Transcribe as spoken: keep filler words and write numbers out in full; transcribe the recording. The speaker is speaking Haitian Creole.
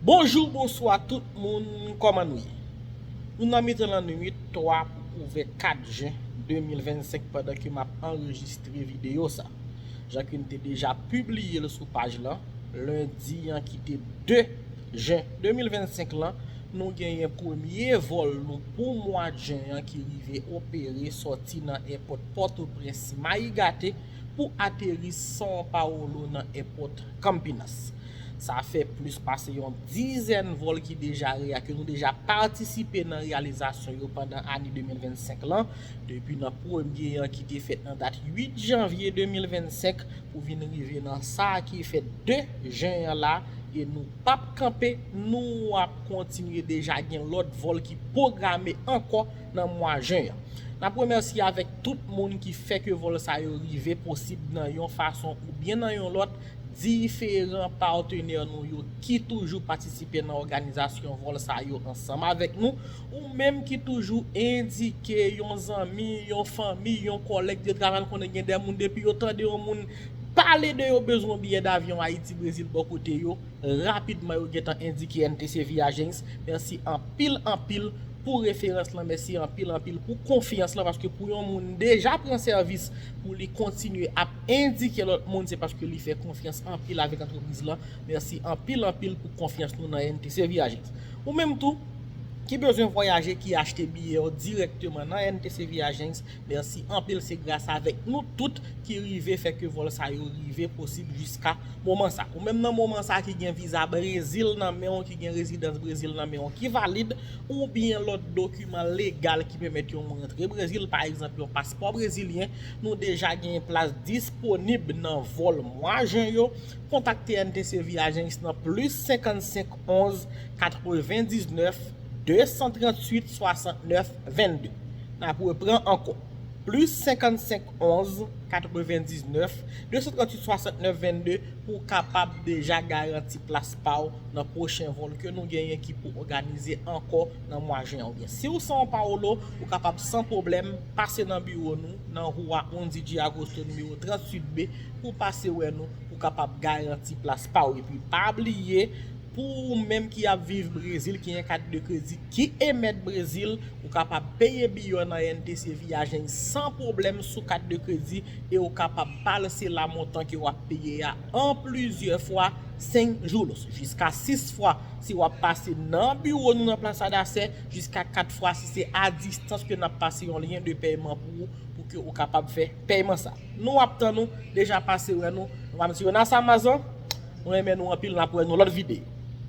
Bonjou, bonswa tout moun, kòman nou ye? Nou nan mitan lannwit twa pou ouvè kat jen de mil vennsenk pandan ke m ap anrejistre videyo sa. Jan ke n te deja pibliye l sou paj lan, lendi an ki te de jen de mil vennsenk lan, nou genyen premye vòl nou pou mwa jen an ki rive opere sòti nan èpòt Pòtoprens Mayi Gate pou ateri São Paulo nan èpòt Campinas. Sa fè plis pase yon dizèn vòl ki deja reya, ke nou deja patisipe nan reyalizasyon yo pandan ane de mil vennsenk lan, depi nan premye an ki te fèt nan dat uit janvye de mil vennsenk pou vin rive nan sa ki fèt de jen an la, e nou p ap kanpe, nou ap kontinye, deja gen lòt vòl ki pwograme ankò nan mwa jen an. N ap remèsye avèk tout moun ki fè ke vòl sa yo rive posib nan yon fason oubyen nan yon lòt, diferan patnè nou yo ki toujou patisipe nan òganizasyon vòl sa yo ansanm avèk nou, ou menm ki toujou endike yon zanmi, yon fanmi, yon kòlèg de travay, konnen gen de moun depi yo tande yon moun pale de yo bezwen yon biyè davyon Ayiti Brezil bò kote yo, rapidman yo gentan endike N T C Via Agency. Mèsi anpil, anpil pou referans lan, mèsi anpil, anpil pou konfyans lan, paske pou yon moun deja pran sèvis pou li kontinye ap endike lòt moun, se paske li fè konfyans anpil avèk antrepriz lan. Mèsi anpil, anpil pou konfyans nou nan N T C Via Agency. Ou menm tou, ki bezwen vwayaje, ki achte biyè yo dirèkteman nan N T C Via Agency, mèsi anpil, se gras avèk nou tout ki rive fè ke vòl sa yo rive posib jiska moman sa. Ou menm nan moman sa ki gen viza Brezil nan men w, ki gen rezidans Brezil nan men w, ki valid, oubyen lòt dokiman legal ki pèmèt yon moun rantre Brezil, pa egzanp, yon paspò brezilyen, nou deja gen plas disponib nan vòl mwa jen yo. Kontakte N T C Via Agency nan plis senkannsenk onz katrevendiznèf de san tranntuit swasantnèf vennde. N ap repran ankò. Plis senkannsenk onz katrevendiznèf de san tranntuit swasantnèf vennde pou w kapab deja garanti plas pa w nan pwochen vòl ke nou genyen ki pou òganize ankò nan mwa jen an. Oubyen si w São Paulo, ou kapab san pwoblèm pase nan biwo nou nan Rua onze de Agosto nimewo tranntuit B pou w pase wè nou, pou w kapab garanti plas pa w. Epi pa bliye, pou ou menm ki ap viv Brezil, ki gen kat de kredi ki emèt Brezil, ou kapab peye biyè nan N T C Via Agency san pwoblèm sou kat de kredi e ou kapab palse la montan ke w ap peye a an plizyè fwa, sem juros, jiska sis fwa si w ap pase nan biwo nou nan Plaza da Sé, jiska kat fwa si se a distans ke n ap pase yon lyen de pèyman pou ou, pou ke ou kapab fè pèyman sa. Nou ap tann ou, deja pase wè nou, nou pa m si yo nan sa mazan, nou renmen nou anpil, n ap wè nou lòt videyo.